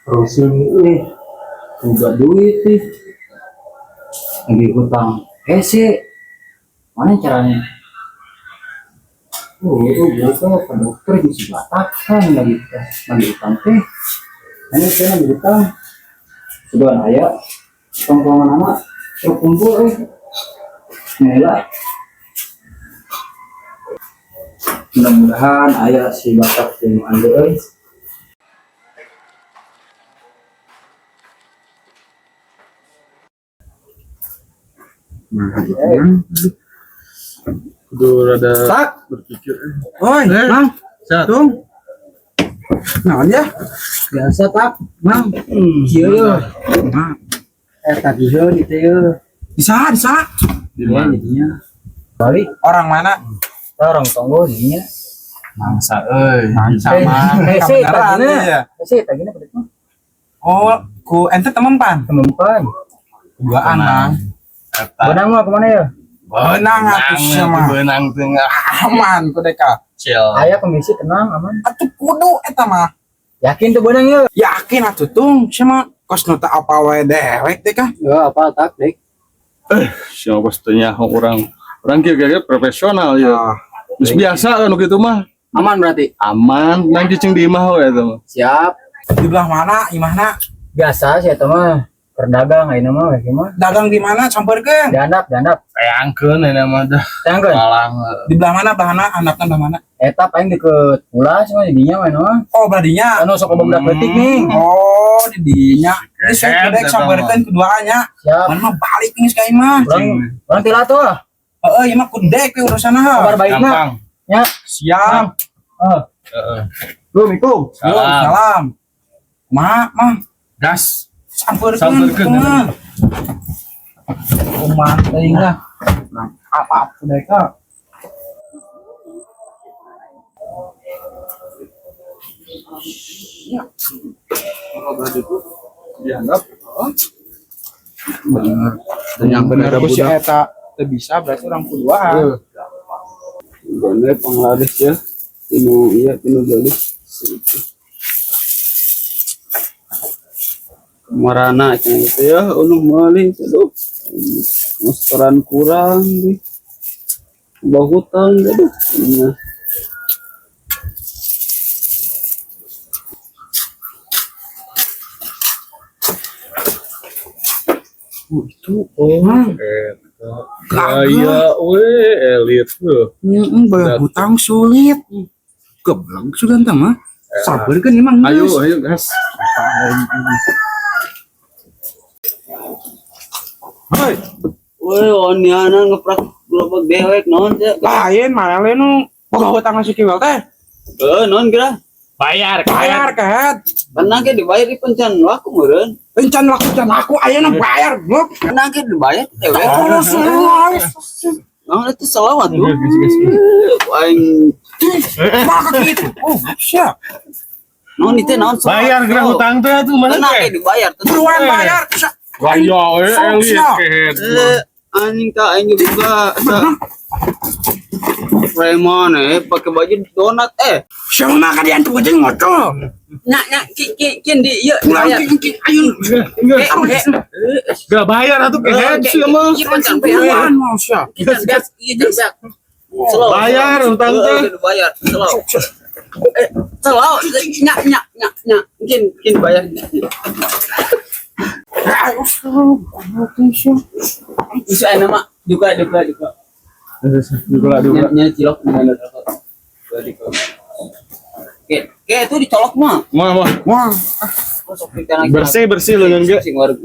Rusun eh boga duit ih. Lagi hutang. Eh sih, mana caranya? Oh, itu gua ke dokter di si Batak kan lagi lagi hutang teh. Ini saya lagi hutang. Sudah aya tongkrongan anak terkumpul eh. Inilah. Mudah-mudahan aya si Batak yang ande euy. Nah, kudu rada Tak. berpikir. Oi, Mang. Sehat. Tung. Naon ya? Biasa tak, Mang. Kieu yeuh. Nah, Eh tagiheun itu yeuh. bisa, bisa. Di Ya, mana? jadinya balik Orang mana? orang tonggo jadinya. Mangsa euy. Mangsa mah. Eh, sih, Kebenaran, tagina. ya. Eh sih, tagina pada mah. Oh, ku ente temen pan. Temempan. Duaan, Mang. Eta. Benang mah kemana ya? Benang atuh sia mah. Benang tengah. Aman ku deka. Chill. Aya komisi tenang aman. Atuh kudu eta mah. Yakin tuh benang ya? Yakin atuh tung sia mah kos nu teu apa wae dewek teh kah? Ya apa tak dek. Siapa pastinya orang orang kira-kira profesional ya. Ah, Terus biasa kan gitu mah. Aman berarti. Aman, nang cicing di imah we eta mah. Siap. di belah mana imahna? Biasa sih eta mah perdagang ayeuna mah we mah. Dagang di mana sampeurkeun? Dihandap, dihandap. Sayangkeun ini mah dah. Tangkeun. Malang. Di belah mana belah mana anakna belah mana? Eta paling deket pulas mah jadinya mah mah. Oh, beradinya. Anu sok budak leutik nih. Oh, di dinya. Jadi saya Kehed, kudek eta sampeurkeun keduanya. Siap. Mana mah balik geus ka imah. Urang urang tila tuh lah. Heeh, ieu mah kudek we urusanna. Kabar baikna. Gampang. Ya. Siap. Heeh. Heeh. Assalamualaikum. Yo, Salam. salam. Ma, mah Gas. sampeurkeun Sampeurkeun, kumaha. Kumaha teuing lah. Apa kudek ka? Dihandap. Bener. Dan yang Bener bener ku si budak. eta teu bisa berarti urang kuduaan. Bener penglaris ya. Tinu iya tinu gelis. Marana cenah gitu ya, unu meuli aduh. Restoran kurang di. Bawa hutang aduh. Nah. Oh, itu oh. Eta. Gaya we elit tuh. Heeh, bayar hutang sulit. Geblek sudah entah mah. Sampeurkeun emang Ayo, geus. ayo gas. Hei, Woi, oniana ngeprak gerobak dewek naon teh. lain mana lain nu boga hutang si Kiwel teh. Eh, naon geura? Bayar, Bayar kehed. Tenang ke dibayar di pencan laku meureun. Encan laku can laku ayeuna bayar goblok. Tenang ke dibayar dewek. Terus Naon itu selawat tuh. Gas, gas, gas. Aing maka gitu. Oh, siap. naon itu naon selawat. Bayar gerah hutang teh atuh mana Tenang teh? ke dibayar. Tenang. Buruan bayar. Gaya we elit Sok, kehed. Eh, anjing tak aing juga preman pakai baju donat eh. Siapa mah kalian tuh aja ngocol. Nyak nyak ki ki kin di ieu Pulang dibayar. ki ki ayo. Enggak, Eh, enggak bayar atuh kehed sih mah. Ieu kan sampai Buruan mau siap. Kita gas ieu gas. Slow. Bayar hutang teh. Eh, dibayar. Slow. Eh, slow. Nyak nyak nyak nyak. Kin kin bayar. Ayo goblok siap. Isu aya nama juga juga juga. Juga juga. Nya cilok nya cilok. Oke, oke itu dicolok mah. Mah mah. Wah, Bersih bersih lengan ge. Sing warga.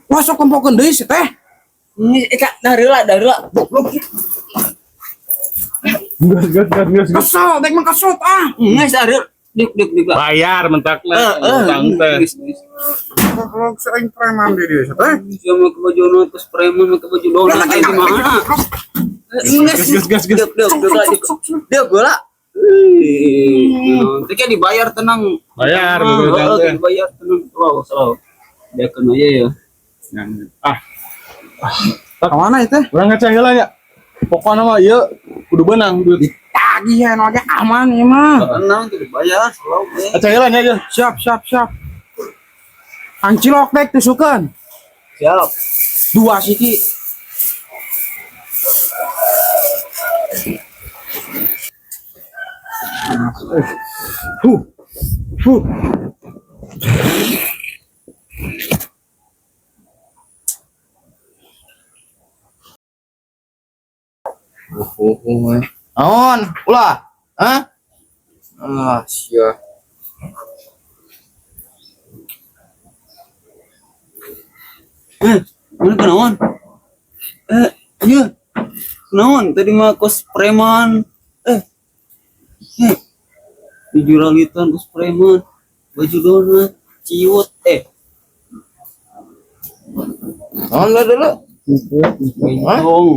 masuk tempokeun deui si teh. Ini eh dah heula, dah heula. Goblok. Gas gas gas gas. Kesel, dek mah kesel ah. Geus dah heula. Dik dik dik lah. Bayar mentakna hutang teh. Geus geus. Goblok sering preman di dieu teh. Dia make baju donat terus preman make baju donat kayak gimana? Gas gas gas gas. Dek dek dek dek. Dek heula. Nanti kan dibayar tenang. Bayar Tenang, hutang heeh, teh. dibayar tenang. Wow, slow. Dia kena ya ya. Ah, Kemana itu? urang ngeceng heula nya. Pokokna mah ieu kudu beunang duit. Tagihan aja aman ieu mah. Tenang tuh dibayar selalu eh. Ngeceng heula nya ieu. Siap, siap, siap. Ang cilok dek tusukan. Siap. Dua siki. Huh. Huh. Naon? Ulah. Hah? Ah, sia. Eh, mana kenaon? Eh, iya. Kenaon tadi mah kos preman. Eh. Eh. Di juralitan kos preman. Baju donat, ciut, eh. Naon lu dulu? Hah? Dong.